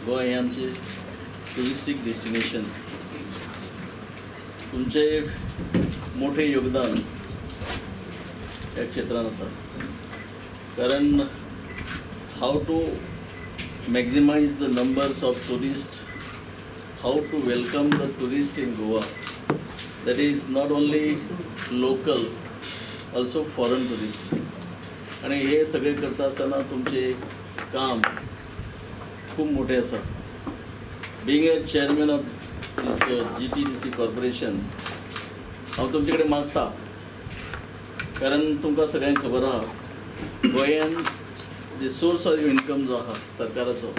गोवा हें आमचें touristic destination. तुमचें मोठें योगदान ह्या क्षेत्रान आसा, कारण how to maximise the numbers of tourist, how to welcome the tourist in Goa, that is not only local also foreign tourist. आनी हे सगळें करता आसतना तुमचें काम खूब मोठें आसा. Being a chairman of this GTDC corporation, हांव तुमचे कडेन मागता, कारण तुमकां सगळ्यांक खबर आहा गोंयान जे सोर्स ऑफ इन्कम जो आहा सरकाराचो,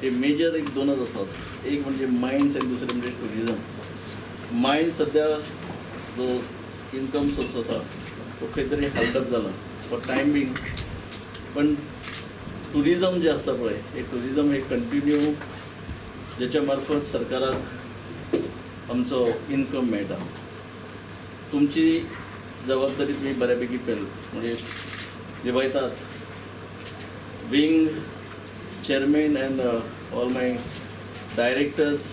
ते मेजर एक दोनच आसात. एक म्हणजे मायन्स आनी दुसरें म्हणजे ट्युरिजम. मायन्स सद्या जो इन्कम सोर्स आसा तो खंय तरी हल्डअप जाला फॉर टायम बींग, पण ट्युरिजम जें आसा पळय, हे ट्युरिजम हे कंटिन्यू ज्याच्या मार्फत सरकाराक आमचो इन्कम मेळटा. तुमची जबाबदारी तुमी बऱ्यापैकी पेल म्हणजे निभायतात. Being chairman and all my directors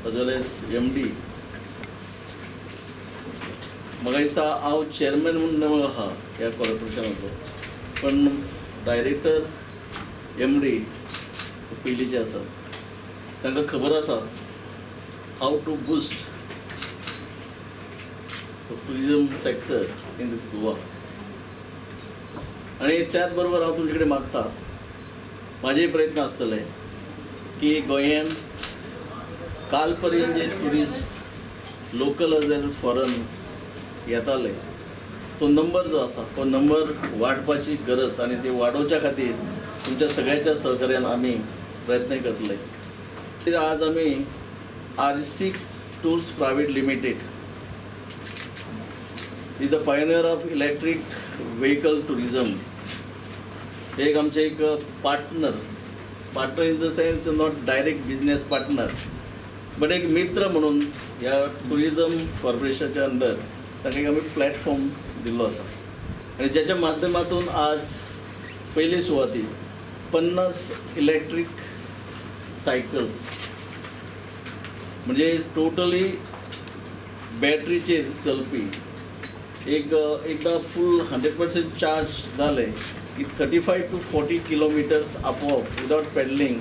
as well as MD, म्हाका दिसता हांव चेअरमॅन म्हूण नवो आहा ह्या कॉर्पोरेशनाचो, पण डायरेक्टर MD पयलींचे आसात, तांकां खबर आसा how to boost the tourism sector in this Goa. आनी त्याच बरोबर हांव तुमचे कडेन मागता, म्हाजे प्रयत्न आसतले की गोंयान काल पर्यंत जे tourist local as well as foreign येताले तो नंबर जो आसा तो नंबर वाडपाची गरज, आनी ते वाडोवच्या खातीर तुमच्या सगळ्यांच्या सहकार्यान आमी प्रयत्न करतले. आज आमी R6 tours private limited is the pioneer of electric vehicle tourism. एक आमचे एक partner, partner in the sense not direct business partner, but एक मित्र म्हणून ह्या ट्युरिजम कॉर्पोरेशनाच्या अंडर ताका एक आमी प्लॅटफॉर्म दिल्लो आसा, आनी ज्याच्या माध्यमातून आज पयले सुवातीर 50 इलेक्ट्रीक सायकल्स म्हणजे टोटली बॅटरीचेर चलपी, एक एकदां फूल 100% चार्ज जालें की 35 to 40 kilometres आपोआप विदावट पेडलिंग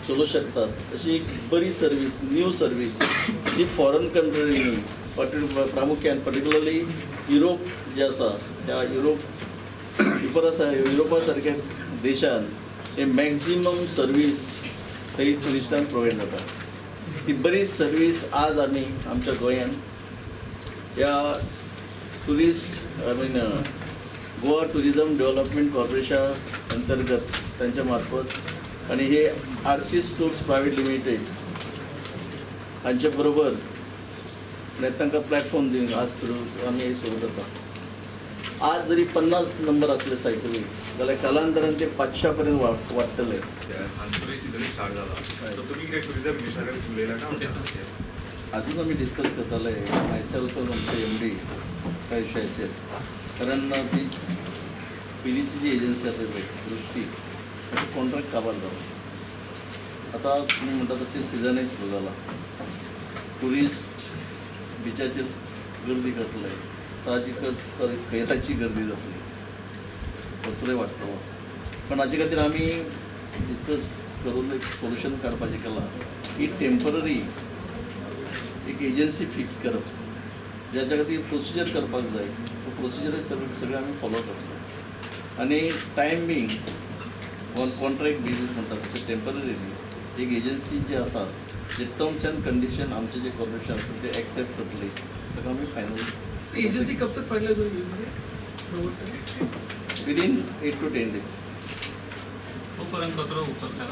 चलोवंक शकतात. अशी एक बरी सर्वीस, न्यू सर्वीस जी फॉरन कंट्रीनी प्रामुख्यान पर्टिक्युलरली युरोप जे आसा त्या युरोप युरोपा सारक्या देशान हे मॅक्झिमम सर्वीस थंय ट्युरिस्टांक प्रोवायड जाता. ती बरी सर्वीस आज आमी आमच्या गोंयान ह्या tourist I mean Goa tourism development corporation अंतर्गत तांच्या मार्फत आनी हे RC tours private limited हांचे बरोबर तांकां प्लॅटफॉर्म दिवन आज सुरू आमी सुरू करता. आज जरी 50 नंबर आसले सायकली जाल्यार कालांतरान ते 500 पर्यंत वाडटले. अजून आमी डिस्कस करताले मायसेल्फ आमचे MD त्या विशयाचेर, कारण ती पयलींची जी एजन्सी आसा पळय दृश्टी, ताचो कॉन्ट्रॅक्ट काबार जालो. आतां तुमी म्हणटा तशें सिजनय सुरू जाला, ट्युरिस्ट बिचाचेर गर्दी करतले, साहजिकच खंयची गर्दी जातली, कचरोय वाडटलो. पण हाजे खातीर आमी डिस्कस करून एक सोल्युशन काडपाचें केलां की टेंपररी एक एजन्सी फिक्स करप, ज्याच्या खातीर प्रोसिजर करपाक जाय तो प्रोसिजर सगळें आमी फॉलो करतले. आनी time being on contract basis म्हणटा तशें टेंपररी एक एजन्सी जी आसा जे टर्म्स एंड कंडिशन आमचे जे कॉर्पोरेशन आसा ते एक्सेप्ट करतले, ताका आमी फायनल. एजन्सी कब तक फायनलाइज होगी? Within 8 to 10 days. तोपर्यंत कचरो उचलता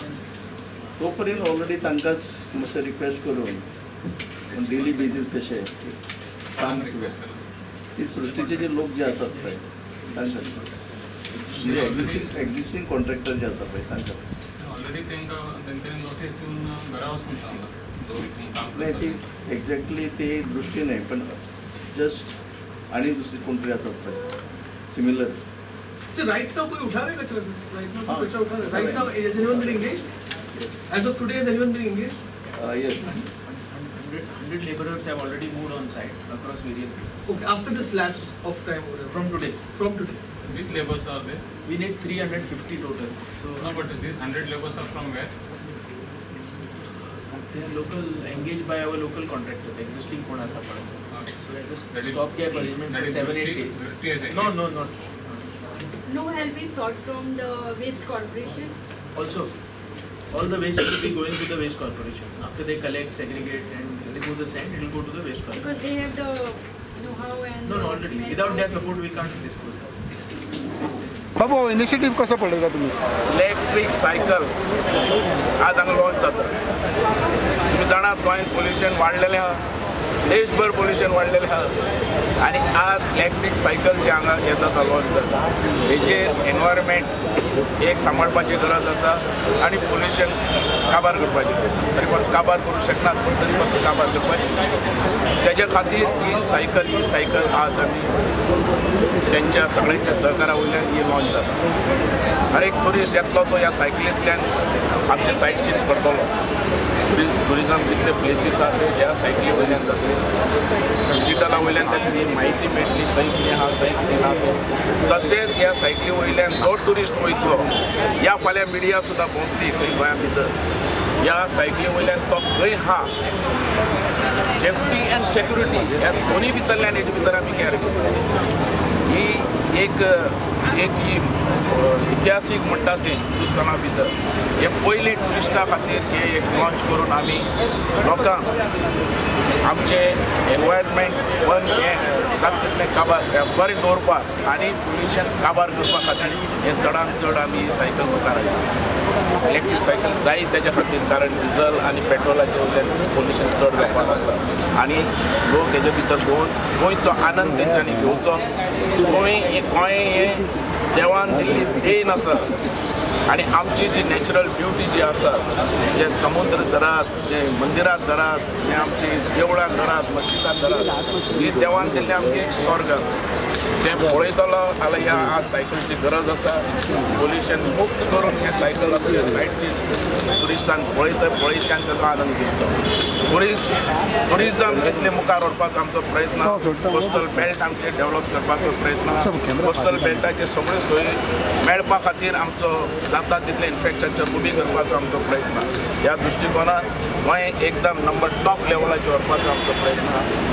तोपर्यंत ऑलरेडी तांकांच मातशें रिक्वेस्ट करून डेली बेजीस कशें काम ती सृश्टीचे जे लोक जे आसात पळय तांकांच, म्हणजे एक्झिस्टींग कॉन्ट्रॅक्टर जे आसा पळय तांकांच ऑलरेडी तांकां तेंच्यांनी नोटीस दिवन घरा वचूंक सांगला. नाही ती एक्झॅक्टली ते दृश्टी न्हय, पण जस्ट आनी दुसरी कोण तरी आसात पळय सिमिलर. सर राइट now कोई उठा रहा है कचरा? राइट now कोई कचरा उठा रहा है? Right now has anyone been engaged? As of today, has anyone been engaged? Yes. 100 laborers have already moved on site across various places. Okay, after this lapse of time, whatever. From today. From today. Which laborers are there? We need 350 total. So no, but these 100 laborers are from where? They are local, engaged by our local contractor, existing कोण आसा पळय. So I just stopgap arrangement for 7-8 days. No, no, not. No help is sought from the waste corporation. Also, all the waste will be going to the waste corporation. After they collect, segregate, and remove the sand, it will go to the waste corporation. Because they have the know-how and no, no, already. Without their support, we can't dispose. Babu, initiative कसो पळयता तुमी? Electric cycle आज हांगा launch जाता. तुमी जाणात गोंयांत pollution वाडलेलें आहा, देशभर पोल्युशन वाडलेलें आहा आनी आज इलेक्ट्रीक सायकल जे हांगा हें जाता लॉन्च जाता हेजेर एनवायरमेंट एक सांबाळपाची गरज आसा आनी पोल्युशन काबार करपाची तरी पण काबार करूं शकनात पूण तरी फक्त काबार करपाची तेज्या खातीर ही सायकल आज आमी त्यांच्या सगळ्यांच्या सहकारा वयल्यान ही लॉन्च जाता. हर एक टुरिस्ट येतलो तो ह्या सायकलींतल्यान आमचे सायट सीन करतलो. टुरिजम जितले प्लेसीस आसा ते ह्या सायकली वयल्यान जातले. डिजिटला वयल्यान ताका ही म्हायती मेळटली खंय कितें आहा खंय कितें ना तें. तशेंच ह्या सायकली वयल्यान जो टुरिस्ट वयतलो ह्या फाल्यां मिडिया सुद्दां भोंवतली खंय गोंया भितर ह्या सायकली वयल्यान तो खंय आहा सेफ्टी एंड सेक्युरिटी ह्या दोनूय भितरल्यान हेजे भितर आमी केअर घेतली. ही एक एक ही इतिहासीक म्हणटा तें हिंदुस्थाना भितर हे पयलीं ट्युरिस्टा खातीर हे एक लॉन्च करून आमी लोकांक आमचें एनवायरमेंट वन हें जाता तितलें काबार बरें दवरपाक आनी पोल्युशन काबार करपा खातीर हें चडान चड आमी सायकल मुखार हाडली. इलेक्ट्रीक सायकल जाय तेज्या खातीर कारण डिजल आनी पेट्रोलाचे वयल्यान पोल्युशन चड जावपाक लागला आनी लोक हेजे भितर भोंवन गोंयचो आनंद तेंच्यांनी घेवचो. गोंय गोंय हें देवान दिल्ली देण आसा आनी आमची जी नॅचरल ब्युटी जी आसा जे समुद्र धरात जे मंदिरां धरात जे आमची देवळां धरात मशिदां धरात ही देवान दिल्लें आमचें एक स्वर्ग आसा तें पळयतलो जाल्यार ह्या आज सायकलची गरज आसा. पोल्युशन मुक्त करून हें सायकल आपल्या सायट सीन ट्युरिस्टांक पळयता पळयच्यान ताचो आनंद घेवचो. ट्युरिजम जितले मुखार व्हरपाचो आमचो प्रयत्न, कोस्टल बेल्ट आमचे डेवलप करपाचो प्रयत्न, कोस्टल बेल्टाचे सगळ्यो सोयी मेळपा खातीर आमचो जाता तितलें इन्फ्रास्ट्रक्चर उबी करपाचो आमचो प्रयत्न. ह्या दृश्टिकोनान गोंय एकदम नंबर टॉप लेवलाचेर व्हरपाचो आमचो प्रयत्न.